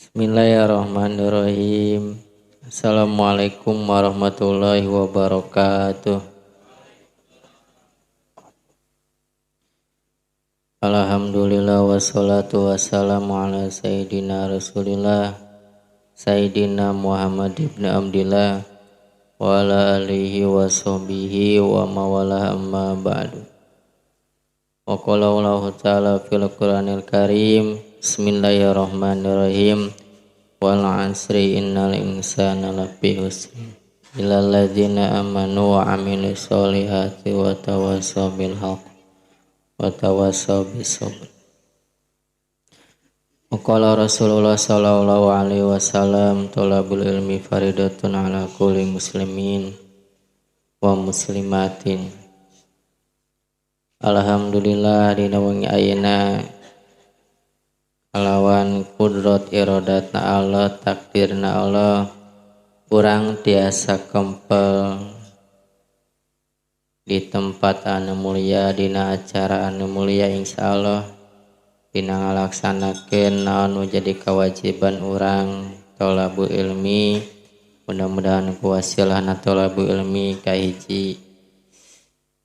Bismillahirrahmanirrahim. Assalamualaikum warahmatullahi wabarakatuh. Alhamdulillah wassalatu wassalamu ala sayyidina Rasulillah Sayyidina Muhammad ibn Abdillah wa ala alihi wa sahbihi wa mawalah, amma ba'du. Wa qala Allahu ta'ala fil Qur'anil Karim, bismillahirrahmanirrahim. Wal 'asri innal insana lafi khusr illal ladzina amanu wa 'amilus solihati wa tawassaw bil haqq wa tawassaw bis sabr. Wa qala Rasulullah sallallahu alaihi wasallam, talabul ilmi faridatun ala kulli muslimin wa muslimatin. Alhamdulillah dina wengi ayeuna kalawan kudrat iradatna Allah, takdirna Allah, urang tiasa kempel di tempat anu mulia, dina acara anu mulia, insyaallah dina ngalaksanakeun naon nu jadi kewajiban urang tolabul ilmi. Mudah-mudahan ku wasilahna tolabul ilmi kahiji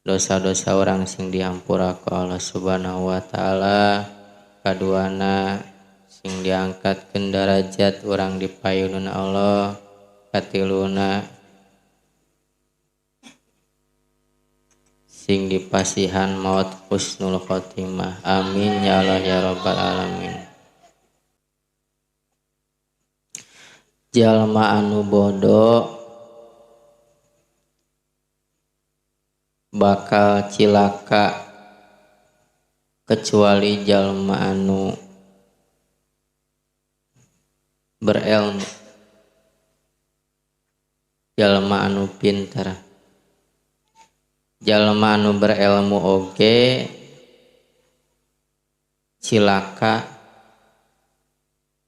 dosa-dosa urang sing dihampura ku Allah Subhanahu wa taala, kaduana sing diangkatkeun darajat urang di payunun Allah, katiluna sing dipasihan maut husnul khotimah. Amin ya Allah ya rabbal alamin. Jalma anu bodoh bakal cilaka kecuali jalma anu berilmu, jalma anu pintar. Jalma anu berilmu oge cilaka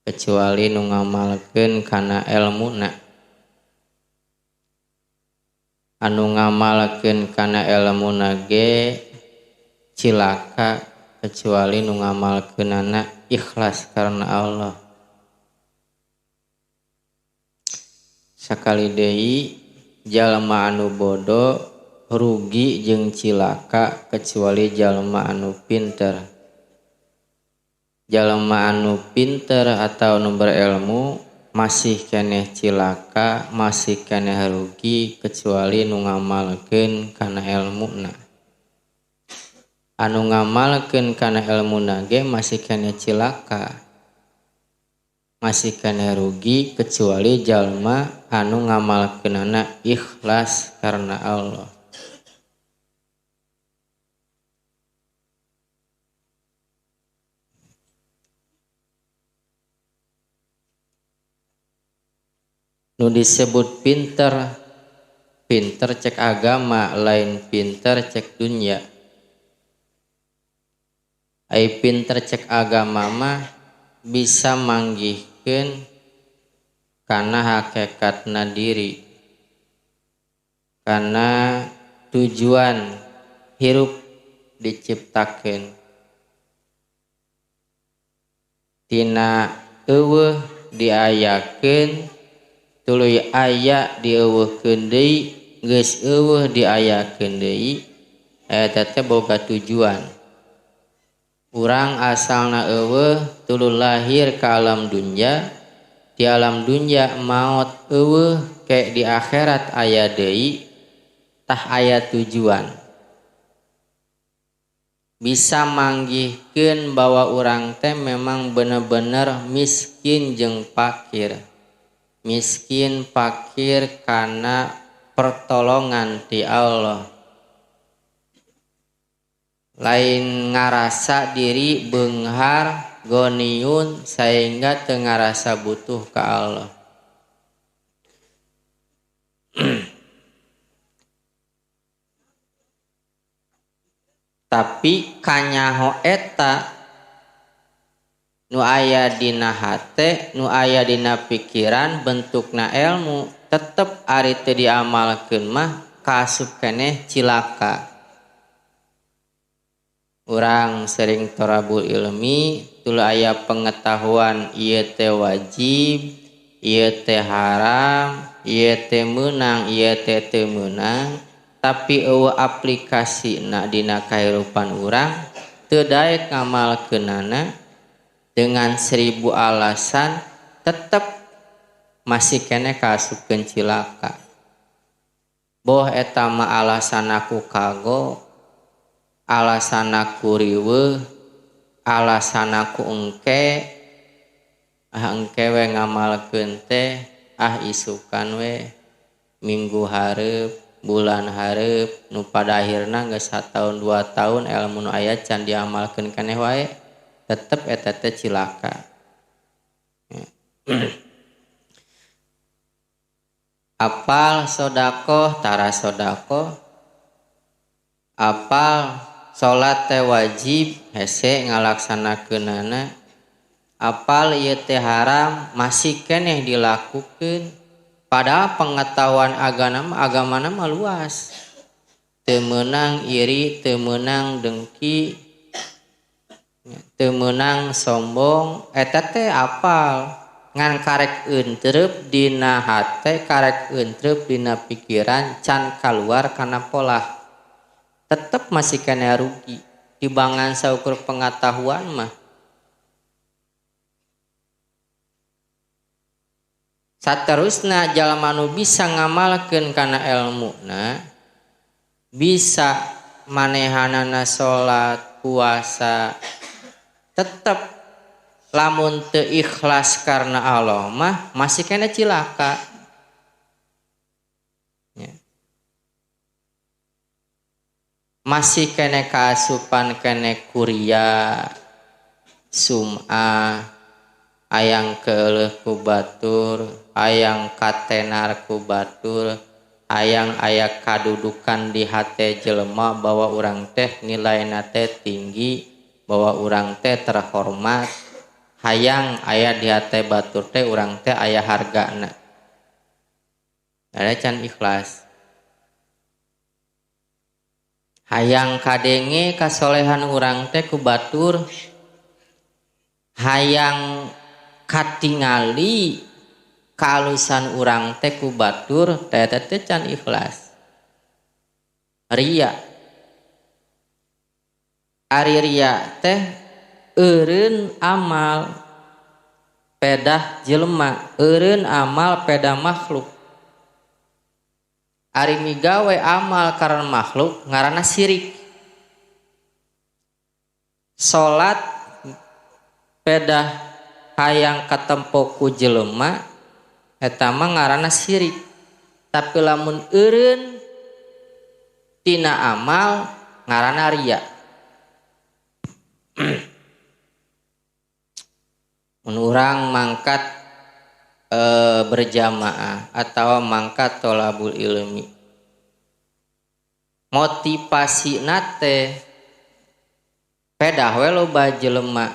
kecuali nu ngamalkeun kana elmuna. Anu ngamalkeun kana elmuna ge cilaka kecuali nu ngamalkeunana ikhlas karena Allah. Sakali deui jalma anu bodoh rugi jeung cilaka kecuali jalma anu pinter. Jalma anu pinter atau nu berilmu masih keneh cilaka, masih keneh rugi kecuali nu ngamalkeun kana elmuna. Anu ngamalkeun kana elmuna ge masih keneh cilaka, masih keneh rugi kecuali jalma anu ngamalkeunana ikhlas karena Allah. Nu disebut pinter, pinter cek agama, lain pinter cek dunia. Ai pinter cek agama mah bisa manggihkeun kana hakikatna diri, kana tujuan hirup diciptakeun. Tina eueuh diayakeun, tuluy aya dieuweuhkeun deui, geus eueuh diayakeun deui, eta teh boga tujuan. Urang asalna eueuh tuluy lahir ka alam dunya, di alam dunya maot eueuh ke di akhirat aya deui, tah aya tujuan. Bisa manggihkeun bahwa urang teh memang bener-bener miskin jeung pakir. Miskin pakir karena pertolongan ti Allah. Lain ngarasa diri beunghar goniun sehingga teu ngarasa butuh ka Allah. Tapi kanyaho eta nu aya dina hate, nu aya dina pikiran bentukna ilmu, tetep ari teu diamalkeun mah kaasup keneh cilaka. Urang sering tolabul ilmi tuluy aya pengetahuan ieu teh wajib, ieu teh haram, ieu teh meunang, ieu teh teu meunang, tapi eueuh aplikasina dina kahirupan urang teu daek ngamalkeunana dengan 1000 alasan tetep masih keneh kaasupkeun cilaka. Boh eta mah alasan aku kagok, alasan aku riweuh, alasan aku engke, ah engke we ngamalkeun teh, ah isukan we, minggu hareup, bulan hareup, nu pada akhirna geus sataun 2 tahun ilmu nu aya can diamalkeun keneh wae, tetep eta teh cilaka. Apal sodakoh tara sodakoh, apal salat teh wajib hese ngalaksanakeunana, apal ieu teh haram masih keneh dilakukeun, padahal pengetahuan agamana mah luas. Teu meunang iri, teu meunang dengki, teu meunang sombong, eta teh apal. Ngan karek entrep dina hate, karek entrep dina pikiran, can kaluar kana polah. Tetep masih kena rugi dibangan saukur pengetahuan mah. Saterusna jalma nu bisa ngamalkeun kana elmuna, bisa manehanana salat, puasa, tetep lamun teu ikhlas karena Allah mah masih kena cilaka. Ya. Masih kena kaasupan kena kuria, sum'ah, ayang keuleuh ku batur, ayang katenar ku batur, ayang aya kadudukan di hate jelema bahwa urang teh nilaina teh tinggi, bahwa urang teh terhormat, hayang aya di hate batur teh urang teh aya hargana. Ada can ikhlas. Hayang kadenge kasolehan urang teh ku batur, hayang katingali kalusan urang teh ku batur, teh teh can ikhlas. Ria. Ari ria teh eureun amal pedah jelema, eureun amal pedah makhluk. Ari migawe amal karena makhluk ngaranna sirik. Salat pedah hayang katempo ku jelema eta mah ngaranna sirik. Tapi lamun eureun tina amal ngaranna ria. Mun urang mangkat berjamaah atau mangkat tolabul ilmi, motivasi nate pedah we loba jelema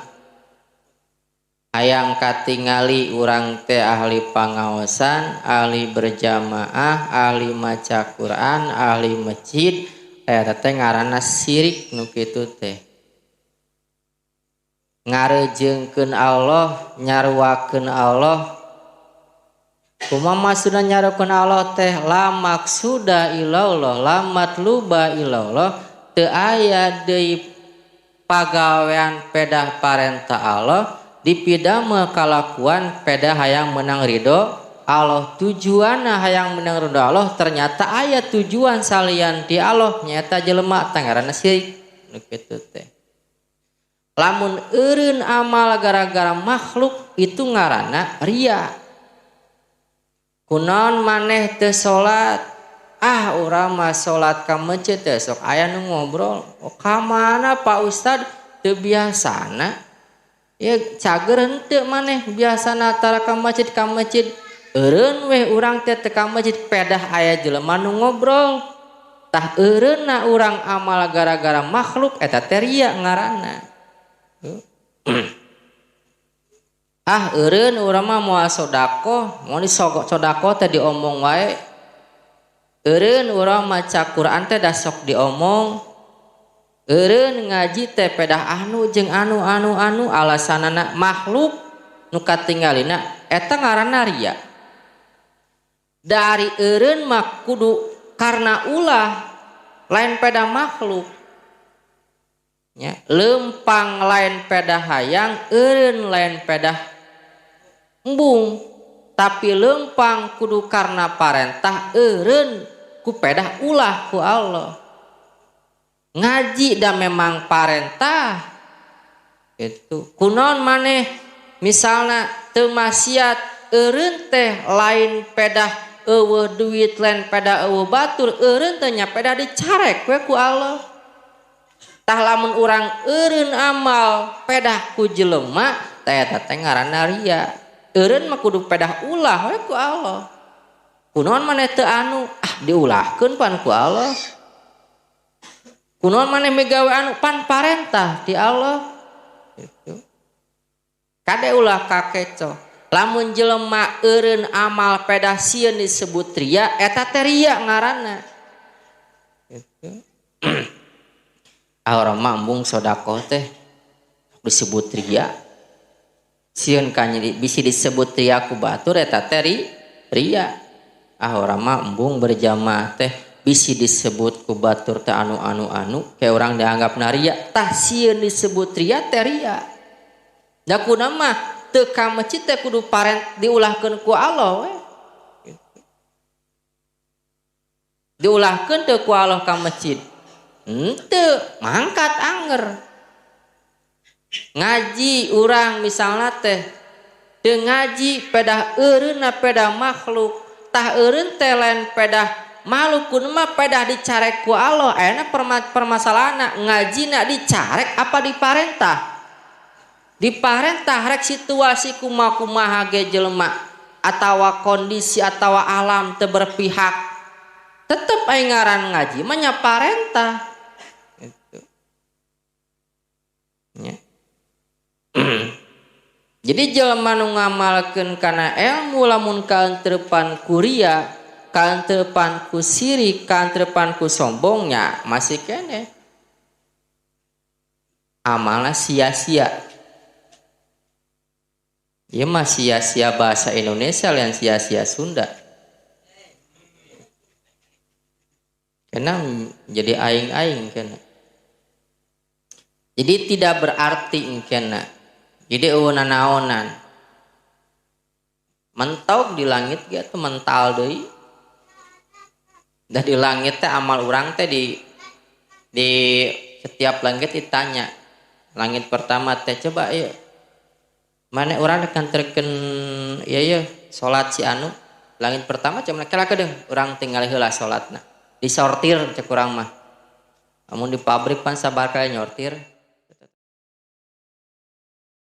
hayang katingali urang teh ahli pangaosan, ahli berjamaah, ahli maca Quran, ahli masjid, eta teh ngaranna sirik nu kitu teh. Ngarejeungkeun Allah, nyaruakeun Allah. Kumaha maksudna nyaruakeun Allah teh? La maksuda ilallah, la matluba ilallah, teu aya deui pagawean pedah parentah Allah, dipidamel kalakuan pedah hayang menang ridho Allah. Tujuanna hayang menang ridho Allah, ternyata aya tujuan salian ti Allah nyaeta jelema teh ngaranna sirik nu kitu teh. Lamun eureun amal gara-gara makhluk itu ngaranna ria. Kunaon maneh teu salat? Ah urang mah salat ka masjid teh sok aya nu ngobrol. Oh, ka mana Pak Ustad? Teu biasana. Ya cager henteu maneh biasana tara ka masjid ka masjid. Eureun weh urang teh teu ka masjid pedah aya jelema nu ngobrol. Tah eureunna urang amal gara-gara makhluk eta teh ria ngaranna. Ah eureun urang mah moal sedekah, moal sedekah teh diomong wae. Eureun urang maca Quran teh da sok diomong. Eureun ngaji teh pedah anu jeung anu anu anu alasanana makhluk nu katinggalina eta ngaranna ria. Dari eureun mah kudu karena ulah lain pedah makhluk. Ya, lempang lain pedah hayang, eureun lain pedah embung, tapi lempang kudu karena parentah eureun ku pedah ulah ku Allah. Ngaji dah memang parentah itu kunaon maneh misalna teu maksiat eureun teh lain pedah eueuh duit lain pedah eueuh batur eureun teh nya pedah dicarek we ku Allah. Tah lamun urang eureun amal pedah ku jelema teh eta teh ngaranna ria. Eureun mah kudu pedah ulah we ku Allah. Kunaon maneh teu anu ah diulahkeun pan ku Allah. Kunaon maneh migawe anu pan parentah di Allah gitu. Kade ulah kakeco. Lamun jelema eureun amal pedah sieun disebut ria eta teh ria ngaranna. Gitu. Ah urang mah embung sedekah teh disebut ria. Sieun ka nyeri bisi disebut ria ku batur eta teh ria. Ah urang mah embung berjamaah teh bisi disebut ku batur teh anu anu anu kayak orang dianggap naria tah sieun disebut ria teh ria. Da kuna mah teu ka masjid teh kudu parent diulahkeun ku Allah we. Gitu. Diulahkeun teu ku Allah ka masjid. Henteu, mangkat anger. Ngaji urang misalna teh teu ngaji pedah eureunna pedah makhluk tah eureun teh lain pedah makhluk kudu mah pedah dicarek ku Allah. Ayeuna permasalahanna ngajina dicarek apa diparentah? Diparentah rek situasi kumaha-kumaha ge jelema atawa kondisi atawa alam teu berpihak tetep aya ngaran ngaji mah nya parentah. Gitu. Ya. Jadi jelema nu ngamalkeun kana ilmu lamun kaenteupan ku ria, kaenteupan ku sirik, kaenteupan ku sombongnya masih keneh amalna sia-sia. Ieu mah sia-sia bahasa Indonesia lain sia-sia Sunda. Karena jadi aing-aing kena. Jadi tidak berarti kena. Jadi eueuh nanaonan. Mentok di langit ge atuh mental deui. Dah di langit teh amal urang teh di setiap langit ditanya. Langit pertama teh coba ieu. Mana urang rek nganterkeun ieu ieu salat si anu. Langit pertama cuma kela kedeung urang tinggal heula salatna. Disortir cek urang mah. Amun di pabrik pan sabar kali nyortir.